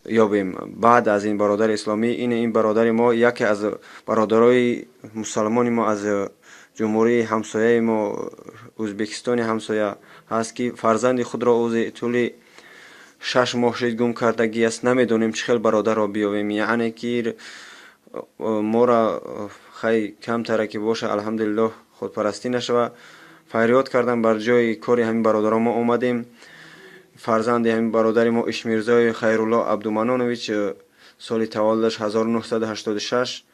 Ёбем. Баъд аз ин бародари исломӣ, ин бародари мо яке аз бародарои мусалмони мо аз ҷумҳурии ҳамсояи мо, Ӯзбекистони ҳамсоя ҳаст, ки фарзанди худро ӯзи тӯли 6 моҳ шид гум кардагӣ аст. Намедонем, чӣ хел бародарро биёбем. Яъне ки моро хай камтара ки боша, алҳамдулиллоҳ, худпарастӣ нашава. Фарёд кардам, бар ҷои кори ҳамин бародаро мо омадем. Фарзанди ҳамин бародари мо Ишмирзои Хайрулло Абдуманонович, соли таваллудаш 1986,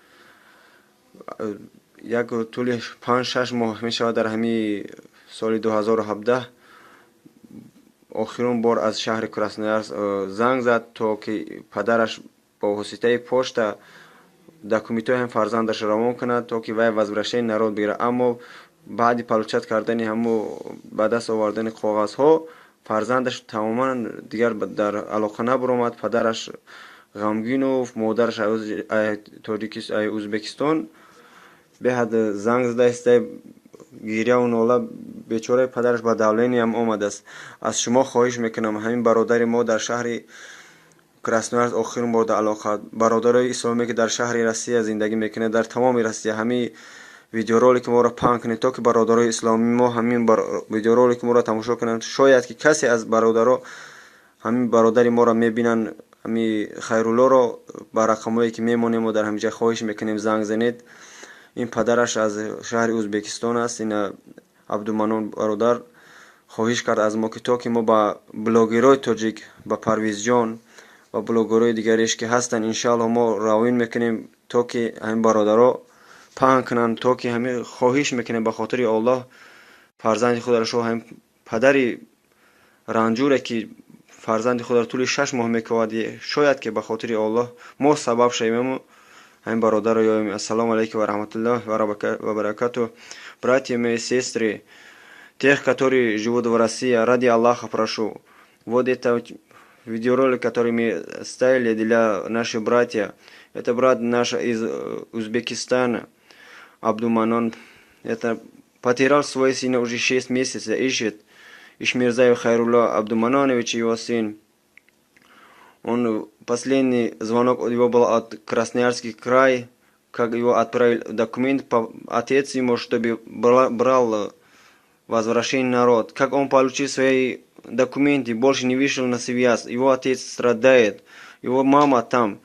як тӯли 5-6 моҳ мешавад, дар ҳамин соли 2017 охирон бор аз шаҳри Красноярск занг зад, то ки падараш бо воситаи почта документҳои ҳам фарзандаш равон кунад, то ки вай возвращение народ бигирад. Аммо баъди получать кардани ҳамо, ба даст овардани коғазҳо, фарзандаш тамоман дигар дар алоқа набаромад. Падараш ғамгину модараш Ӯзбекистон беҳад занг зада иста, гиряву нола. Бечораи падараш ба давление ам омадааст. Аз шумо хоҳиш мекунам, ҳамин бародари мо дар шаҳри Красноярск охирин бор дар алоқа. Бародарои исломие, ки дар шаҳри Россия зиндагӣ мекунад, дар тамоми Россия, ҳамин видеоролики моро паҳн кунед, то ки бародарои исломии мо ҳамин видеоролики моро тамошо кунанд. Шояд ки касе аз бародаро ҳамин бародари моро мебинанд, ҳамин Хайруллоро. Ба рақамҳое, ки мемонем мо дар ҳамин ҷа, хоҳиш мекунем, занг занед. Ин падараш аз шаҳри Ӯзбекистон аст. Ина Абдуманон бародар хоҳиш кард аз мо, ки то ки мо ба блогерои тоҷик, ба Парвизҷон ва блогерҳои дигареш, ки ҳастанд, иншоалло, мо равон мекунем, то ки ҳамин бародаро паҳн кунанд, то ки ҳамин хоҳиш мекунем, ба хотири Оллоҳ, фарзанди худро шо ҳамин падари ранҷуре, ки фарзанди худро тӯли 6 моҳ мекувад, шояд ки ба хотири Оллоҳ мо сабаб шавему ҳамин бародарро ёбем. Ассалому алайкум ва раҳматуллоҳ ва баракату. Братья мои, сестры, тех, которые живут в России, ради Аллаха прошу, вот это видеоролик, который мы ставили для наших братьев, это брат наш из Узбекистана, Абдуманон, это потерял свой сына, уже 6 месяцев ищет. Ишмирзаев Хайрулла Абдуманонович, его сын. Он последний звонок его был от Красноярский край, как его отправил документ по отец ему, чтобы брал возвращение народ. Как он получил свои документы, больше не вышел на связь. Его отец страдает, его мама там.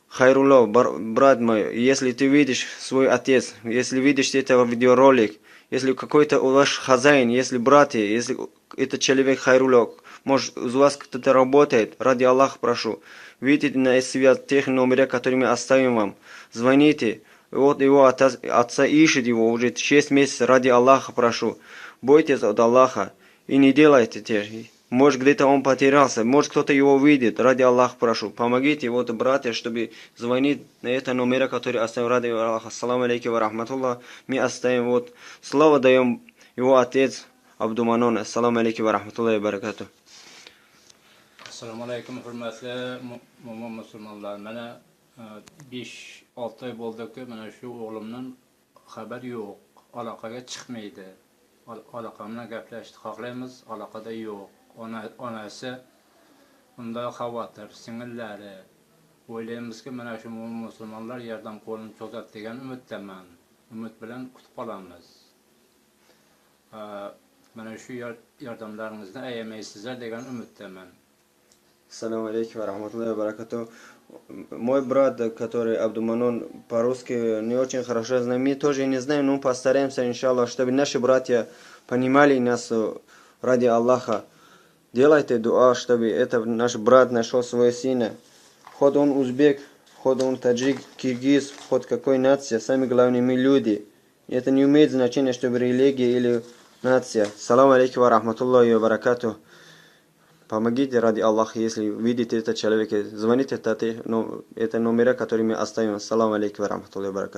Хайрулло, брат мой, если ты видишь свой отец, если видишь это видеоролик, если какой-то ваш хозяин, если братья, если это человек Хайрулло, может, у вас кто-то работает, ради Аллаха прошу, видите на связь тех номерах, которые мы оставим вам, звоните. Вот его отца ищет его уже 6 месяцев, ради Аллаха прошу. Бойтесь от Аллаха и не делайте те. Может, где-то он потерялся, может, кто-то его увидит. Ради Аллаха прошу. Помогите, вот, братья, чтобы звонить на это номера, который оставим, ради Аллаха. Ассаламу алейкум ва рахматуллах. Мы оставим, вот, слово даем, его отец Абдуманон. Ассаламу алейкум ва рахматуллахи ва баракату. Assalomu alaykum, hurmatli mo'min musulmonlar. Mana 5-6 oy bo'ldiki, mana shu o'g'limdan xabar yo'q, aloqaga chiqmaydi. Aloqa bilan gaplashishni xohlaymiz, aloqada yo'q. Onasi unda xavotir, singillari. O'ylaymizki, mana shu mo'min musulmonlar yordam qo'lini cho'zadi degan umiddaman. Umid bilan kutib qolamiz. Mana shu yordamlaringizni ayamaysizlar degan umiddaman. Ассаламу алейкум ва рахматуллахи ва баракату. Мой брат, который Абдуманон, по-русски не очень хорошо знает, мы тоже не знаем, но постараемся, иншаллах, чтобы наши братья понимали нас, ради Аллаха. Делайте дуа, чтобы это наш брат нашел своего сына. Хоть он узбек, хоть он таджик, киргиз, хоть какой нация, самое главное, мы люди. Это не имеет значения, чтобы религия или нация. Салам алейкум ва рахматуллахи ва баракату. Помогите ради Аллаха, если видите этого человека, звоните, ну, это номера, которые мы оставим. Ассаламу алейкум ва рахматуллахи ва баракату.